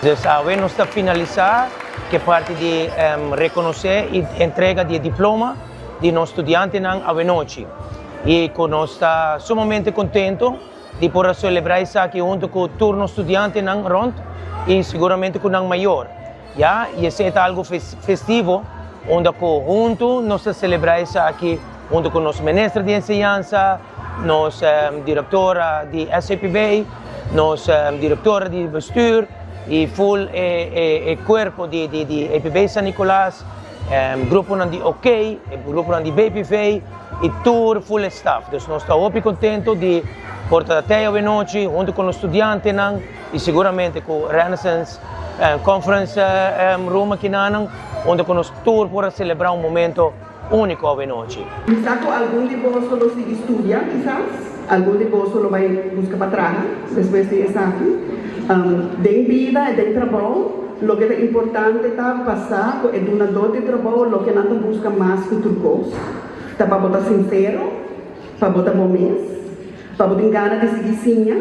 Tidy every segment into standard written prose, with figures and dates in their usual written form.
Dus awe nos ta finalisa cu e parti di reconoce y entrega di e diploma di nos studiantenan awe nochi. Y cu nos ta sumamente contento di por a celebra esaki hunto cu tur nos studiantenan rond y siguramente cu nan mayor. Ya, y esey ta algo festivo unda cu hunto nos ta celebra esaki hunto cu nos minister di enseñansa, nos directora di SAPB, nos directora di bestuur y full e cuerpo di APB San Nicolas, gruponan di OK, gruponan di BPV y tur full staff. Dus nos ta hopi contento di por ta te awe nochi hunto cu nos studiantenan y siguramente cu Renaissance Conference Room aki unda cu nos tur por celebra un momento unico awe nochi. Kisas algun di boso lo sigui studia, kisas. Algun di boso lo bay busca pa traha, despues di esaki. Den bida y den trabou, loke ta importante ta pasa cu e dunado di trabou, loke nan ta busca mas cu tur cos. Ta pa bo ta sincero, pa bo ta bo mes, pa bo tin gana di sigui siña,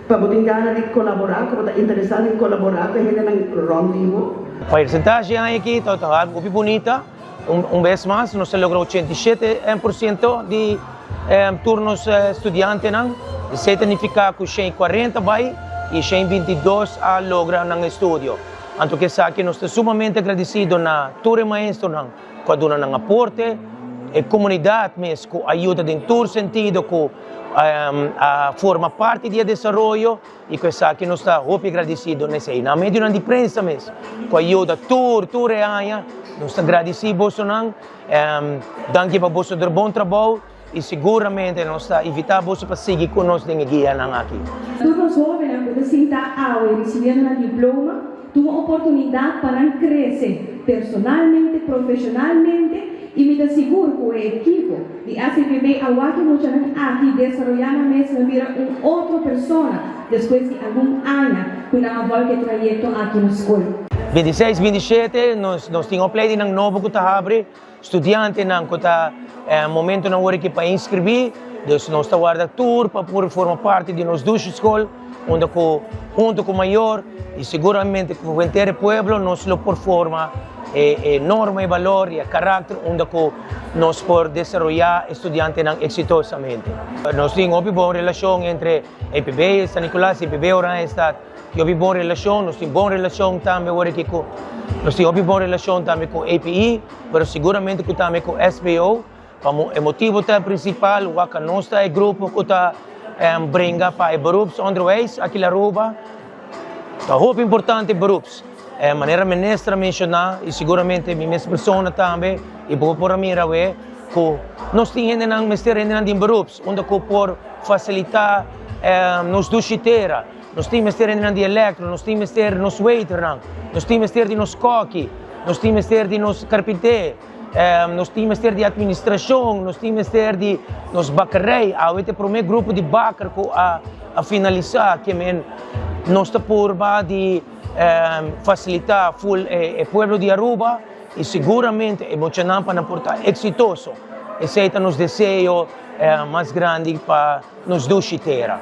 pa bo tin gana di colabora, cu bo ta interesa den colabora cu hendenan rond di bo. Porcentahe aki ta algo bunita. Un bes mas, nos a logra 87% di tur nos studiantenan. Esey ta significa cu 140 bay y 122 a logra nan estudio. Anto cu esaki nos ta sumamente agradecido na tur maestronan cu a duna nan aporte, e comunidad mes cu a yuda den tur sentido cu a forma parti di desaroyo y cu esaki nos ta hopi agradecido na esey. Na medio di prensa mes, cu a yuda tur aña, nos ta agradecido nan, danki pa boso bon trabou y siguramente nos ta invita boso pa sigui cu nos den guia nan aki. Tur e hobennan cu ta sinta awe recibiendo un diploma, tin un oportunidad pa crece personalmente, profesionalmente y mi ta sigur cu e ekipo di SAPB a wak muchanan aki desaroya nan mes bira un otro persona despues di algun aña cu nan a volg e trayecto aki na scol. 26, 27, nos tin opleiding nobo cu ta habri, studiantenan cu ta momento nan ora pa inscribi, dus nos ta warda tur pa por forma parti di nos dushi scol, unda cu hunto cu mayor y siguramente cu henter pueblo nos lo por forma norma y balor y caracter unda cu nos por desaroya studiantenan exitosamente. Nos tin un bon relacion entre EPB San Nicolas y EPB Oranjestad. Tin bon relacion, nos tin bon relacion tambe awor aki cu nos tin bon relacion tambe cu APE, pero siguramente cu tambe cu SBO. E motibo ta principal, cu nos ta e grupo cu ta bringa pa e beroepsonderwijs aki na Aruba. Ta hopi importante beroeps. Manera minister a menciona y siguramente mi mes persona tambe y por por mira we cu nos tin hendenan mester hendenan di beroeps unda cu por facilita nos dushi tera. Nos tin mester hendenan di electro, nos tin mester nos waiternan, nos tin mester di nos koki, nos tin mester di nos carpinter, nos tin mester di administracion, nos tin mester di nos bakkerij. Awe ta e prome grupo di bakker cu a finalisa kiermen nos ta purba di facilita full e pueblo di Aruba y siguramente e muchanan pa nan por ta exitoso. Esey ta nos deseo mas grandi pa nos dushi tera.